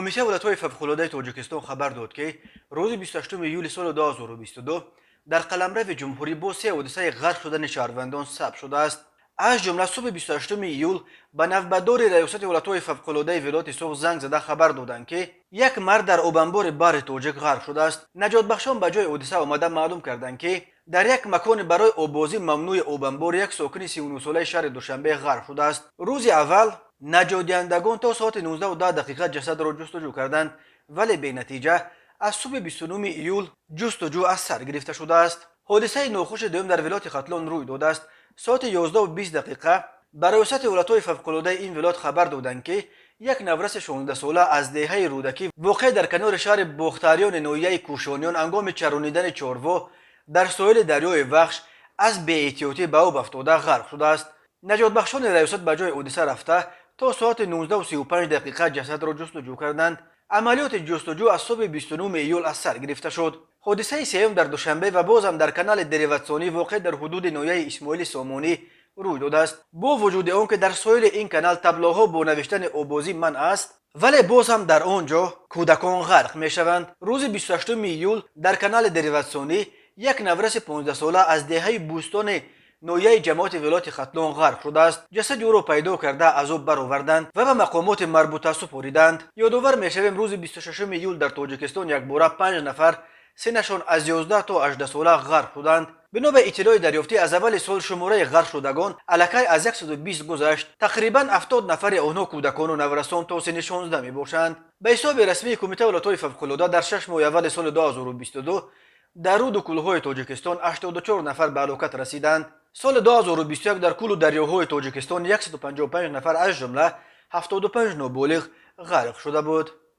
Кумитаи ҳолатҳои фавқулодаи Тоҷикистон хабар дод, ки рӯзи 28 июли соли 2022 дар қаламрави ҷумҳурӣ бо се ҳодисаи ғарқ шудани шаҳрвандон сабт шудааст. Аз ҷумла, субҳи 28 июл ба навбатдори Раёсати ҳолатҳои фавқулодаи вилояти Суғд занг зада хабар доданд, ки як мард дар обанбори баҳри Тоҷик ғарқ шудааст. Наҷотбахшон ба ҷои ҳодиса омада, маълум карданд, ки дар як макони барои оббозӣ мамнӯи обанбор як сокини 39-солаи шаҳри Душанбе ғарқ шудааст. Рӯзи аввал наҷотдиҳандагон то соати 19:10 дақиқа ҷасадро ҷустуҷӯ карданд, вале бенатиҷа. Аз субҳи 29 июл ҷустуҷӯ аз сар гирифта шудааст. Ҳодисаи нохуши дуюм дар вилояти Хатлон рӯй додааст. Соати 11:20 дақиқа ба Раёсати ҳолатҳои фавқулодаи ин вилоят хабар доданд, ки як навраси 16-сола аз деҳаи Рӯдакӣ, воқеъ дар канори шаҳри Бохтариёни ноҳияи Кӯшониён, ҳангоми чаронидани чорво дар соҳили дарёи Вахш аз беэҳтиётӣ ба об афтода, ғарқ шудааст. Наҷотбахшони раёсат ба ҷои ҳодиса рафта, то соати 19:35 дақиқа ҷасадро ҷустуҷӯ карданд. Амалиёти ҷустуҷӯ аз субҳи 29 июл аз сар гирифта шуд. Ҳодисаи сеюм дар Душанбе ва бозам дар канали дериватсонӣ, воқеъ дар ҳудуди ноҳияи Исмоили Сомонӣ, рӯй додааст. Бо вуҷуди он ки дар соҳили ин канал таблоҳо бо навиштани «Оббозӣ манъ аст», вале боз ҳам дар он ҷо кӯдакон ғарқ мешаванд. Рӯзи 28 июл дар канали дериватсонӣ як навраси 15-сола аз деҳаи Бӯстони ноҳияи Ҷамоати вилояти Хатлон ғарқ шудааст. Ҷасади ӯро пайдо карда, аз об бароварданд ва ба мақомоти марбута супориданд. Ёдовар мешавем, рӯзи 26 июл дар Тоҷикистон якбора панҷ нафар синнашон аз 11 то 18 сола ғарқ шуданд. Бино ба иттилои дарёфтӣ, аз аввали сол шумораи ғарқшудагон аллакай аз 120 гузашт. Тақрибан 70 нафари онҳо кӯдакону наврасон то синни 16 мебошанд. Ба ҳисоби расмии Кумитаи ҳолатҳои фавқулода, дар 6 моҳи аввали соли 2022 дар руду кӯлҳои Тоҷикистон 84 нафар ба ҳалокат расиданд. Соли 2021 дар кӯлу дарёҳои Тоҷикистон 155 нафар, аз ҷумла 75 ноболиғ, ғарқ шуда буд.